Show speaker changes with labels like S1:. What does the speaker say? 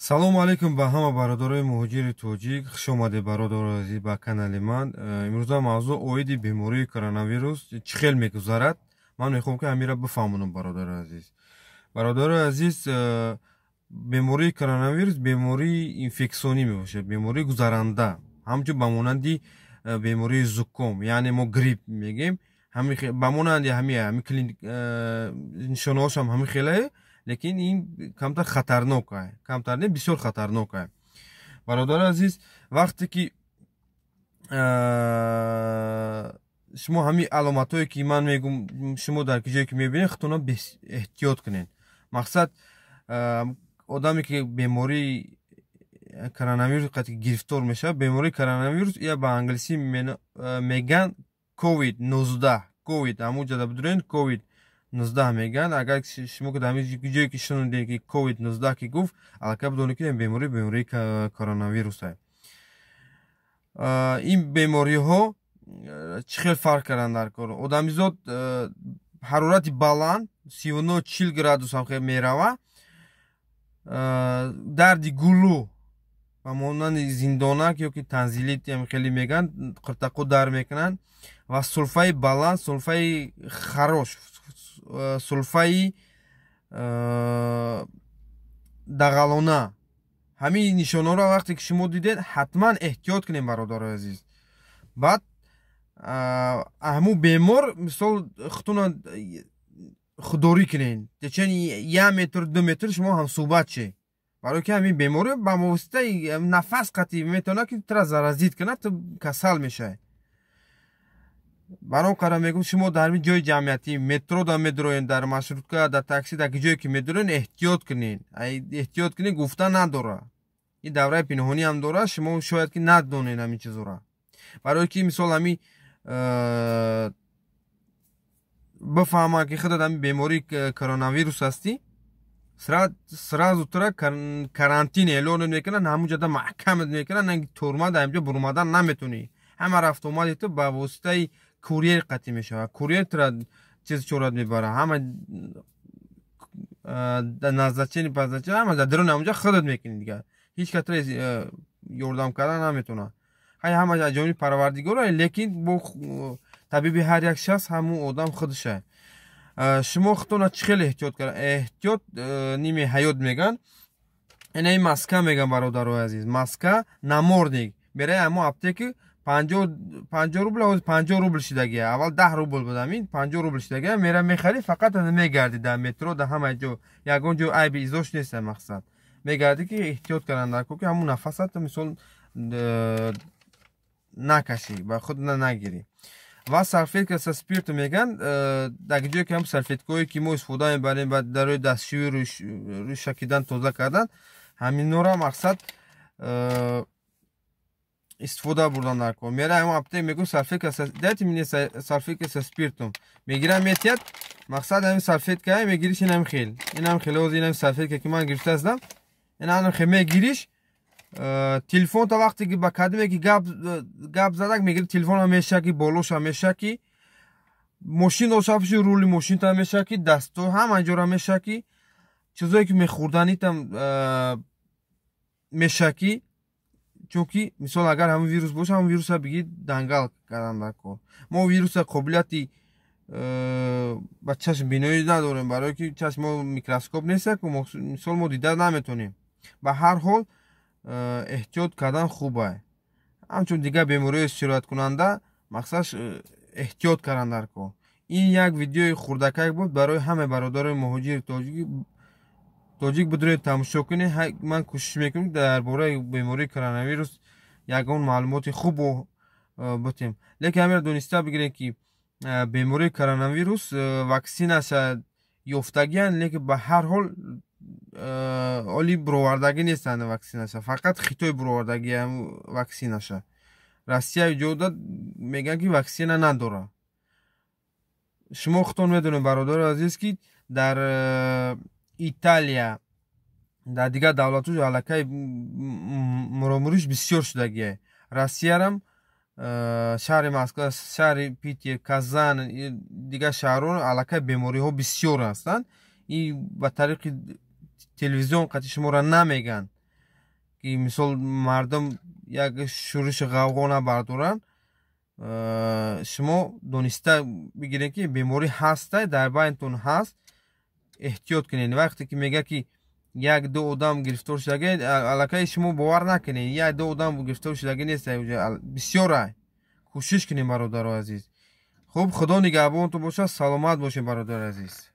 S1: Салому алейкум ба ҳама бародарои муҳоҷири тоҷик. Хуш омадед, бародарои азиз, ба канали ман. Имрӯза мавзӯъ оиди бемории коронавирус чӣ хел мегузарад. Ман мехоҳам, ки ҳамира бифаҳмонам, бародарои азиз. Бародарои азиз, бемории коронавирус бемории инфексионӣ мебошад, бемории гузаранда, ҳамчун ба монанди бемории зуком, яъне мо грипп мегӯем, ба монанди ҳами нишонаҳошам ҳамин хелае, лекин ин камтар хатарнок, камтар не, бисёр хатарнок. Бародари азиз, вақте ки шумо ҳамин аломатҳое, ки ман мегум, шумо дар ҷое ки мебинед, худтона эҳтиёт кунед. Мақсад, одаме ки бемории коронавирус қати гирифтор мешавад, бемории коронавирус я ба англисӣ меган ковид 19, ковид, ҳамун ҷода бидурен, ковид 19 мегӯянд. Агар шумо ки дар ҷое ки шунидед, ки ковид 19 ки гуфт, аллакай бидонед, ки беморӣ бемории коронавирусе. Ин бемориҳо чӣ хел фарқ карданд дар кор? Одамизод ҳарорати баланд, 39-40 градус ҳам хел мерава, дарди гулӯ ба монанди зиндонак ё ки тонзиллит хеле мегӯянд, қиртақо дар мекунанд ва сулфаи баланд, сулфаи харош, сулфаи дағалона. Ҳамин нишонаро вақте ки шумо дидед, ҳатман эҳтиёт кунед, бародарои азиз. Баъд ҳамун бемор, мисол, худтона худдорӣ кунед, чен як метр, 2 метр шумо ҳамсӯҳбат шед, барои ки ҳамин беморӣ ба воситаи нафас қатъи метавонад, ки тура заразить кунад, ту касал мешавӣ. Баром қара мегӯм, шумо дар ҳамин ҷои ҷамъиятӣ, метро да медроен, дар маршрутка, дар такси, дар ҷое ки медроен, эҳтиёт кунед. Эҳтиёт кунед гуфта надора, ин давраи пинҳонӣ ҳам дора, шумо шояд ки надонед ҳамин чизора, барое ки мисол ҳамин бифаҳманд, ки худат ҳамин бемории коронавирус ҳастӣ, сразу тура карантин эълон мекунанд, ҳамун ҷода маҳкамат мекунанд, турма, дар инҷо буромадан наметонӣ. Ҳама рафтуомади ту ба воситаи курьер қатъӣ мешавад, курьер тура чиз чорат мебарад, ҳама назначение, пазначение, ҳама дар даруни ҳамунҷа худат мекунӣ, дигар ҳеҷ кас тура ёрдам кардан наметавонад. Ҳай, ҳама аз ҷониби Парвардигор, лекин бо табиби ҳар як шахс ҳамун одам худша. Шумо худтона чӣ хеле эҳтиёт кард? Эҳтиёт ними ҳаёт мегӯянд. Ина ин маска мегӯям, бародарои азиз, маска, намордник. Бераи ҳамо аптеки, 50 рубл, ҳозир 50 рубл шидагия, аввал 10 рубл буд, ҳамин 50 рубл шидагия. Мера мехарӣ, фақат мегарди дар метро, дар ҳама ҷо, ягон ҷо айби изош нест. Мақсад, мегарди, ки эҳтиёт кардан дар ко, ки ҳамун нафасат, мисол, накашӣ, ба худ нагирӣ. Ва салфетка со спиртом мегӯянд, дар ҷое ки ҳам салфеткое, ки мо истифода мебарем барои дастшӯӣ, рӯй шакидан, тоза кардан, ҳаминора, мақсад, истифода бурдан дар кор. Мера ҳамон аптек, мегӯ: «Салфетка, дайте мне салфетка со спиртом». Мегирам, метиҳад. Мақсад, ҳамин салфетка мегириш, инам хел, инам хел, ҳозир инам салфетка, ки ман гирифта ҳастам, инам хел мегириш. Телефон та вақте ки ба кадиме ки гап задак, мегири, телефона мешаки, болоша мешаки, мошин дошта, рули мошинта мешаки, дасто, ҳама ҷора мешаки, чизое ки мехӯрданитам мешаки, чунки, мисол, агар ҳамин вирус боша, ҳамин вируса биги дангал кардан дар кор. Мо вируса қобилияти ба чашм биноӣ надорем, барое ки чашм мо микроскоп нест, мисол, мо дида наметонем. Ба ҳар ҳол, эҳтиёт кардан хуб. Ҳамчун дигар бемориҳои сирояткунанда, мақсадш, эҳтиёт кардан дар кор. Ин як видеои хурдакак буд барои ҳама бародарои муҳоҷири тоҷик. Бидуред, тамошо кунед. Ман кӯшиш мекунам, дар бораи бемории коронавирус ягон маълумоти хубо бутем, лекин ҳамеро дониста бигирем, ки бемории коронавирус ваксинаша ёфтагиянд, лекин ба ҳар ҳол оли буровардагӣ нестанд ваксинаша. Фақат Хитой буровардагӣ ваксинаша. Россия ҷода мегӯянд, ки ваксина надорад. Шумо худтон медонед, бародари азиз, ки дар Италия, дар дигар давлатҳо аллакай муромуриш бисёр шудагия. Россиярам шаҳри Москва, шаҳри Питер, Казан, дигар шаҳрҳо аллакай бемориҳо бисёр ҳастанд. И ба тариқи телевизион қатъи шуморо намегӯянд. Ки мисол мардум як шӯриши ғавғо набардоранд, шумо дониста бигиред, ки беморӣ ҳаста, дар байнтон ҳаст, эҳтиёт кунед. Вақте ки мега, ки як ду одам гирифтор шудаги, аллакай шумо бовар накунед. Як ду одам гирифтор шудаги нест, бисёра. Кӯшиш кунем, бародаро азиз. Хуб, Худо нигаҳбонтон бошад, саломат бошед, бародари азиз.